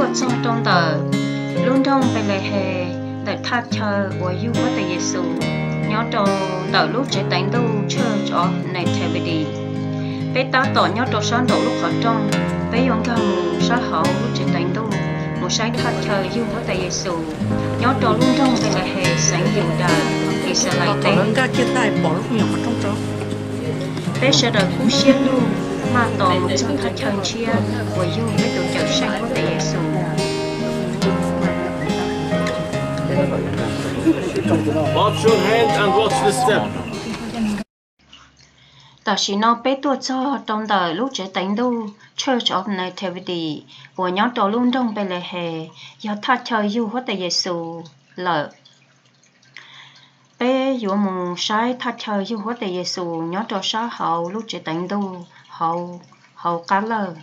Tuaj txog rau ntawm lub nroog Npelehes, ntawm thaj chaw uas yug Huab Tais Yes Xus nyob rau ntawm lub tsev teev Ntuj Church of Nativity. Peb tab tom nyob rau sab nraum lub qhov rooj, peb yuav nkag mus sab hauv lub tsev teev Ntuj mus saib thaj chaw yug Huab Tais Yes Xus nyob rau lub nroog Npelehes, xeev Yudas, His Xas Lais teb. Peb sawv daws kub siab lug maj tos mus txog thaj chaw ntshiab uas yug peb tus Cawm Seej Huab Tais Yes Xus. Tam sim no peb tuaj txog rau ntawm lub tsev teev Ntuj Church of Nativity uas nyob rau lub nroog Npelehes, yog thaj chaw yug Huab Tais Yes Xus lawm. Peb yuav mus saib thaj chaw yug Huab Tais Yes Xus nyob rau sab hauv lub tsev teev Ntuj hauv qab lawj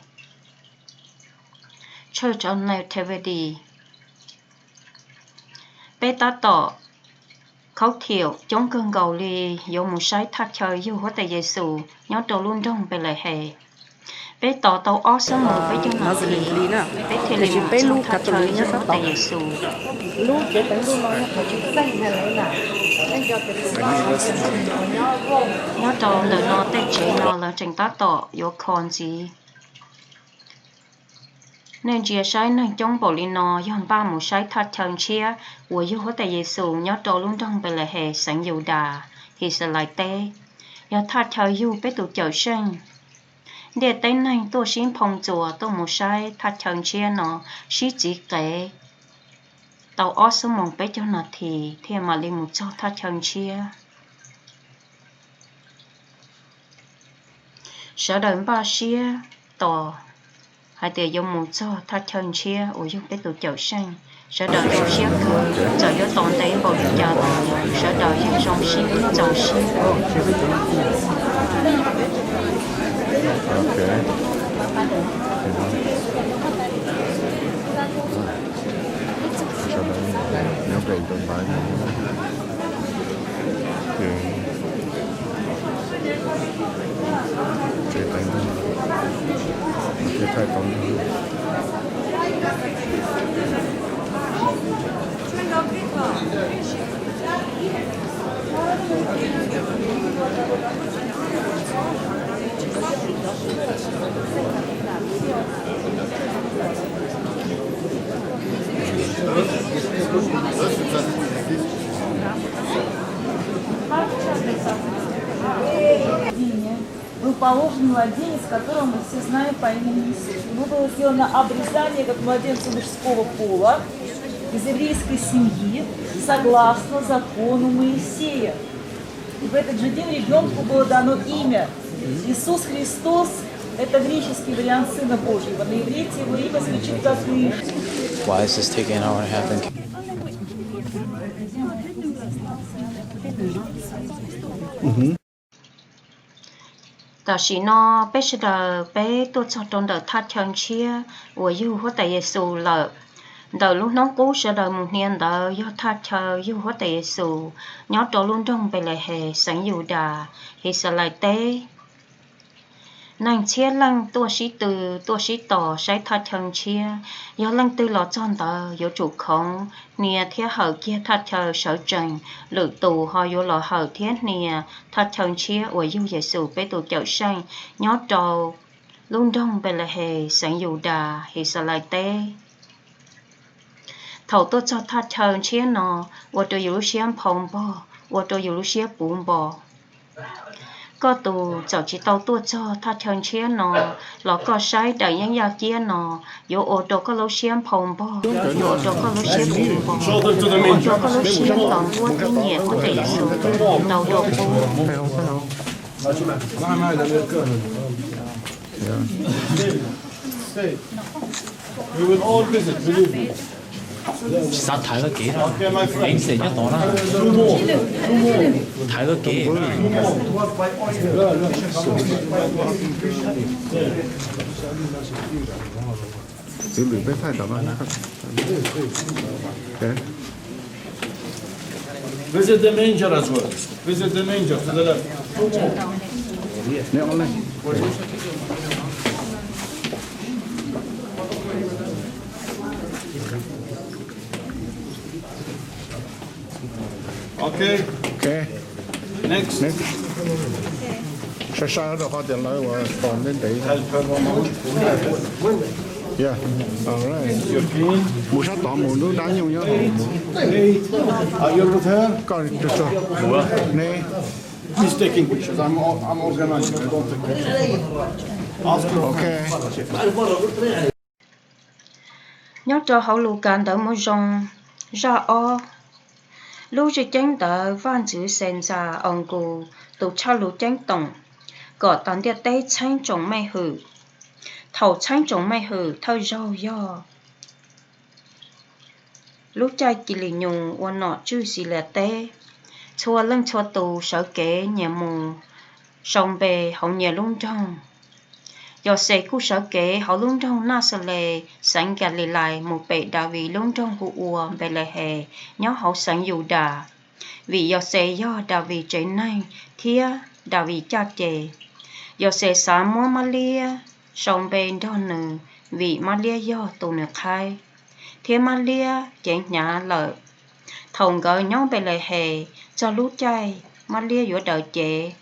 Church of Nativity. Peb tab tom khaub thiam coob kawg nkaus li yuav mus saib thaj chaw yug Huab Tais Yes Xus nyob rau lub nroog Npelehes. Peb tos tau ob xuab moos peb caug nas this, peb thiaj li mus txog thaj chaw yug Huab Tais Yes Xus. Nyob rau ntawm no tej tsev no lawv tseem tab tom yuav kho ntxiv. Nej ntsia saib, neeg coob npaum li no yog npaj mus saib thaj chaw ntshiab uas yug Huab Tais Yes Xus nyob rau lub nroog Npelehes, xeev Yudas, His Xas Lais teb. Yog thaj chaw yug peb tus Cawm Seej. Ntiaj teb neeg tuaj sib nphoo txuas tuaj mus saib thaj chaw ntshiab no sib txiv qev tau ob xuab moos peb caug nas this thiaj mam li mus txog thaj chaw ntshiab. Sawv daws npaj siab tos hais tias yuav mus txog thaj chaw ntshiab uas yug peb tus Cawm Seej. Sawv daws zoo siab kawg, txawm yuav tos ntev npaum li cas los sawv daws yeej zoo siab txaus siab. Был положен младенец, которого мы все знаем по имени Иисус. Ему было сделано обрезание, как младенцу мужского пола, из еврейской семьи, согласно закону Моисея. И в этот же день ребенку было дано имя Иисус Христос. Это греческий вариант Сына Божьего. На иврите его имя звучит как Иисус. Why is this taking an hour and a half? Tam sim no peb sawv daws peb tuaj txog rau ntawm thaj chaw ntshiab uas yug Huab Tais Yes Xus lawm. Ntawm lub hnub qub sawv daws mus hnia ntawd yog thaj chaw yug Huab Tais Yes Xus nyob rau lub nroog Npelehes, xeev Yudas, His Xas Lais teb. Neeg txhiab leej tuaj sib tw, tuaj sib tos saib thaj chaw ntshiab. Yog leej twg los txog ntawd yuav tsum khoov hnia thiab hawm kiag thaj chaw sawv tsees lwm tus ho yuav los hawm thiab hnia thaj chaw ntshiab uas yug Yes Xus peb tus Cawm Seej nyob rau lub nroog Npelehes, xeev Yudas, His Xas Lais teb. Thaum tuaj txog thaj chaw ntshiab no, ua rau yus lub siab nphau npog, ua rau yus lub siab puv npo. Koj tus txawm tsis tau tuaj txog thaj chaw ntshiab no los koj saib daim yeeb yaj kiab no yuav ua rau koj lub siab nphau npog, yuav ua rau koj lub siab puv npo, ua rau koj lub siab ntos nquab thiab nyiam Huab Tais Yes Xus ntau dua qub. Tsis xav thaiv koj kev, ev xes nyob tod na, thaiv koj kev. Txwv lwm peb thaij tom no. Visit the manger as well. Visit the manger to the left. Two more. Neb ob leeg. Ok. Next. Sai sai rau qhov tias lawv ua tos ntev ntev. Yeah. All right. Mus sab tod mus lub dab nyuj nyob hauv. Koj ne. He's taking pictures. I'm, I'm organizing. I don't take pictures. Ask your friends. Nyob rau hauv Lukas Ntawv Moo Zoo zaj ob, lub zwj ceeb ntawd Vaj Ntxwv Xes Ntxas Aus Nkus tus tshaj lus ceeb toom kom tas ntiaj teb txheeb tsoom mej hwm. Thaum txheeb tsoom mej hwm thawj zaug yog lub caij Kis Lis Nyus ua nom tswj Xis Li as teb, txhua leej txhua tus sawv kev nyias mus sau npe hauv nyias lub nroog. Yos Xes kuj sawv kev hauv lub nroog Naj Xas Les xeev Kas Lis Lais mus pem Daviv lub nroog hu ua Npes Les Hes nyob hauv xeev Yus Das, vim Yos Xes yog Daviv tsev neeg thiab Daviv caj ces. Yos Xes xav muab Mab Liab sau npe nrog nws vim Mab Liab yog tus nws qhaib, thiab Mab Liab cev hnyav lawm. Thaum nkawd nyob Npes Les Hes txog lub caij Mab Liab yuav daws cev,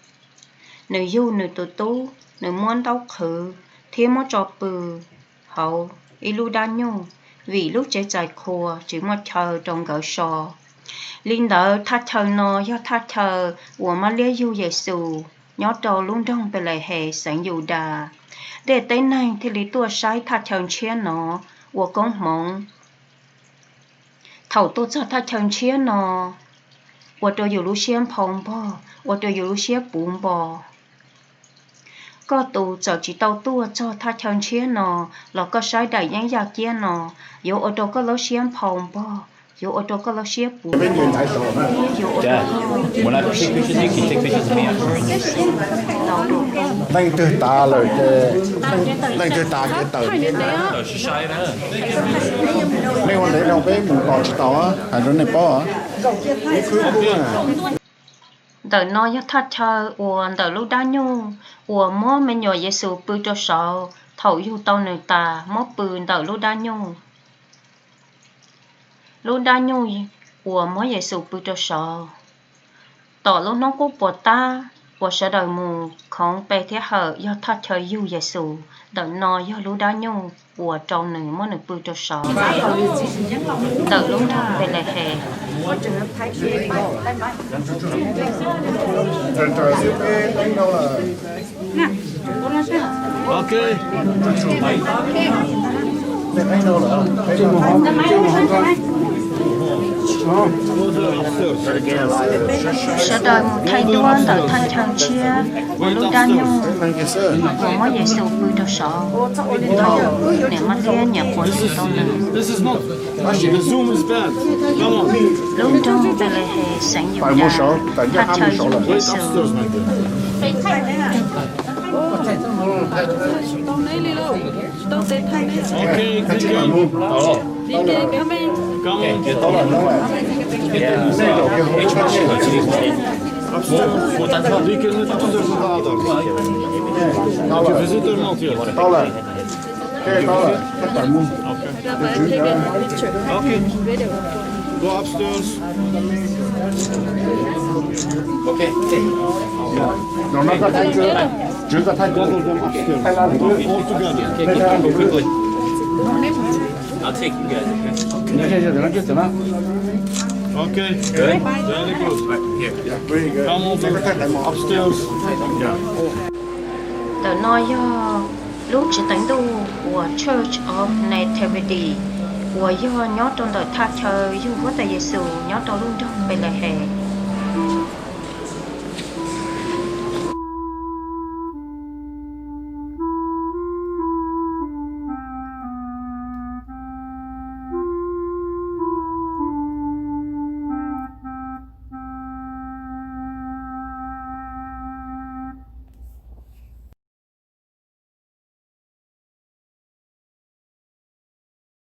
nws yug nws tus tub, nws muab ntaub qhwv thiab muab tso pw hauv ib lub dab nyuj, vim lub tsev txais qhua tsis muaj chaw rau nkawd so. Li ntawd thaj chaw no yog thaj chaw uas Mab Liab yug Yes Xus nyob rau lub nroog Npes Les Hes xeev Yus Das. Ntiaj teb neeg thiaj li tuaj saib thaj chaw ntshiab no ua koob hmoov. Thaum tuaj txog thaj chaw ntshiab no, ua rau yus lub siab nphau npog, ua rau yus lub siab puv npo. Koj tus txawm tsis tau tuaj txog thaj chaw ntshiab no los koj saib daim yeeb yaj kiab no, yuav ua rau koj lub siab nphau npog, yuav ua rau koj lub siab puv npo, thiab yuav ua rau koj Leej twg tas lawm ces, leej twg tas ces tawm. Nej ua ntev no peb mus tos tsis tau, hais rau nej paub. Ntawm no yog thaj chaw uas ntawm lub dab nyuj uas muab me nyuam Yes Xus pw rau saud thaum yug tau nws tas muab pw ntawm lub dab nyuj. Lub dab nyuj uas muab Yes Xus pw rau saud. Tom lub hnub qub puas tab uas sawv daws mus khoov pe thiab hawm yog thaj chaw yug Yes Xus, ntawm no yog lub dab nyuj uas rau nws muab nws pw rau saud, ntawm lub nroog Npes Les Hes. Sawv daws mus thaij duab ntawm thaj chaw ntshiab uas lub dab nyuj uas muab Yes Xus pw rau saud, thaum niam Mab Liab nyiam quav txim rau nws. Lub nroog Npes Les Hes xeev Yus Das, thaj chaw yug Yes Xus. Okay, good. Very good. Come on, upstairs. Ntawm no yog lub tsev teev ntuj uas Church of Nativity uas yog nyob rau ntawm thaj chaw yug Huab Tais Yes Xus nyob rau lub nroog Npes Les Hes.